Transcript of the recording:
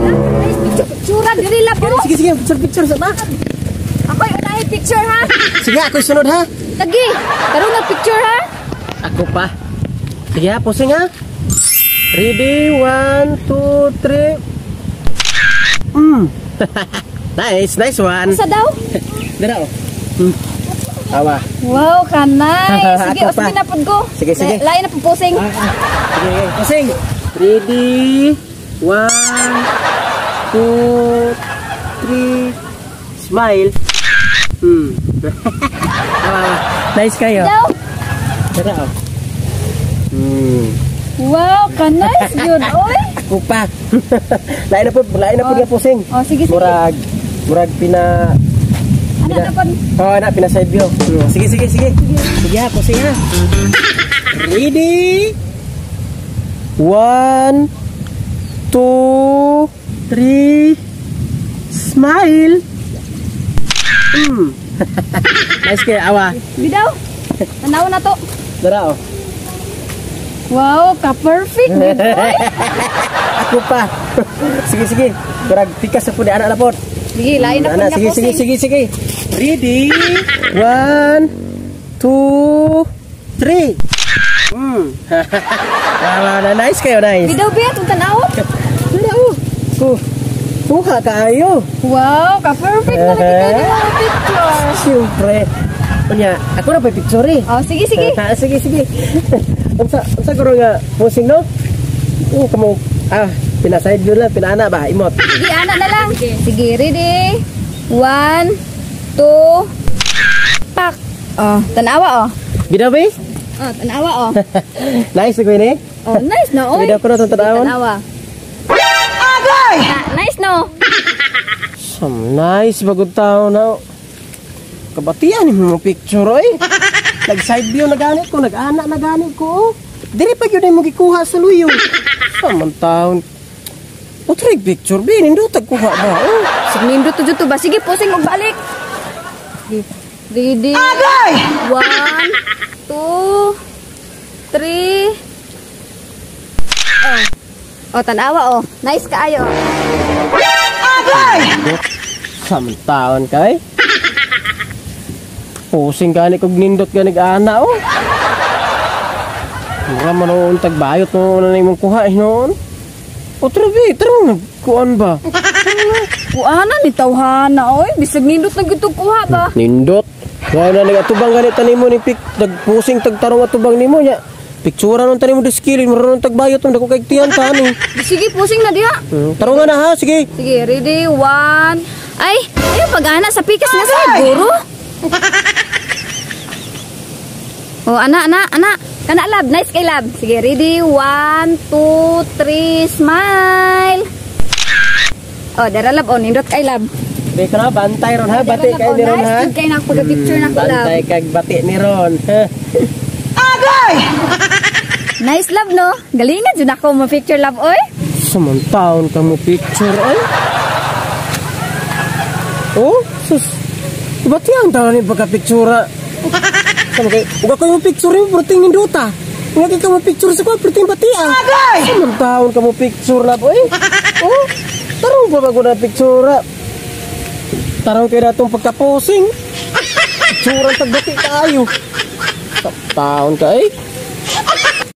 Nice picture, picture diri lab oh. Sige, sige, picture, picture sa ba? Ako'y unahi picture ha. Sige, ako'y sunod ha. Lagi. Karon na picture ha. Ako pa. Sige ha, posing ha. Ready, one, two, three. Nice, nice one. Sa daw? Dara oh. Awa. Wow, ka nice. Sige, Ako pa. usbi na pud ko. Sige, sige. Lain na pud posing. Ah, ah. Sige, sige, posing. Ready, one, two, three. Smile. Awa, awa. Nice kayo. Daw. Dara oh. Wow, ka nice gyud oy. Ako pa. Lain na po nga posing. Oh, sige, sige. Murag, murag pina Ano na pud? Oh, na pina side view. Sige, sige, sige. Sige ha, posing ha. Ready? One, two, three. Smile. Nice kayo, awa. Bidaw. Tanaw na to. Dara oh. Wow, ka perfect gyud oy. Ako pa. Sige, sige. Murag pikas sa pud ana na pod. Sige, lain na pud Ana, nga sige, sige, posing. Sige, sige. Ready? One, two, three. Tama na, nice kayo, nice. Bidaw biya itong tanaw. Wala, oh. Ko, kuha kaayo. Wow, ka perfect na lagi kayo ng mga picture. Siyempre. Unya, ako na pa picture eh. Oh, sige, sige. Ah, sige, sige. Unsa, unsa guro nga posing no? Oh, kamo ah, pina-side view lang, pinaana ba imot. Sige, ana na lang. Sige, ready? One, two, pak. Oh, tanawa oh. Bidaw ba? Oh, tanawa oh. Nice ko ini. Oh, nice no, oy. Bidaw ko na itong tanawon. Tanawa. Agay! Nice no. Some nice bagong tao na. Kabatian ni mo picture oy. Nag side view na gani ko, nag-ana na gani ko. Oh. Diri pa gyud mo gikuha sa luyo. Saman taon. O try picture bi nindot kuha ba? Oh. Sige, nindot to jud to ba? Sige, posing og balik. Sige. Ready? Agay! One, two, three. Oh. Oh, tanawa oh. Nice kaayo. Nindot. Saman taon kay. Posing gani kog nindot gani ana oh. Mura man noon tagbayot no na imong kuha eh noon. O tara bi, tara kuan ba? Kuana ni tawhana oy. Bisag nindot na gyud to kuha ba? Nindot. Nga na nagatubang ganit tanimo ni pik nagpusing tagtarong atubang nimo nya. Pictura nun tanimo diskilin mura nun tagbayot nun dako kay tiyan ta ani. Sige, posing na diha. Tarong nga na ha, sige. Sige, ready? One. Ay, ay pag-ana sa pikas nga sa guro. Oh, ana, ana, ana. Kana lab, nice kay lab. Sige, ready? One, two, three, smile. Oh, dara lab, oh, nindot kay lab. Di ka na bantay ron ha, bati kay ni ron Nice ha. gud kay na pagka-picture na ko lab. Bantay kag bati ni ron. Ha. Nice love no. Galingan jud ako mo picture lab oy. Samantaon ka mo picture ay. Oh, sus. Bati ang taon ni pagka-pictura. Sama kay, uga ko yung picture mo perting nindota. Uga kay ka mo picture sa ko perting bati ah. Samantaon ka mo picture lab oy. Oh, tarong pa ba ko na pictura? Tarong kay datong pagka-posing. Picture ang tagbati kaayo. Taon ka eh.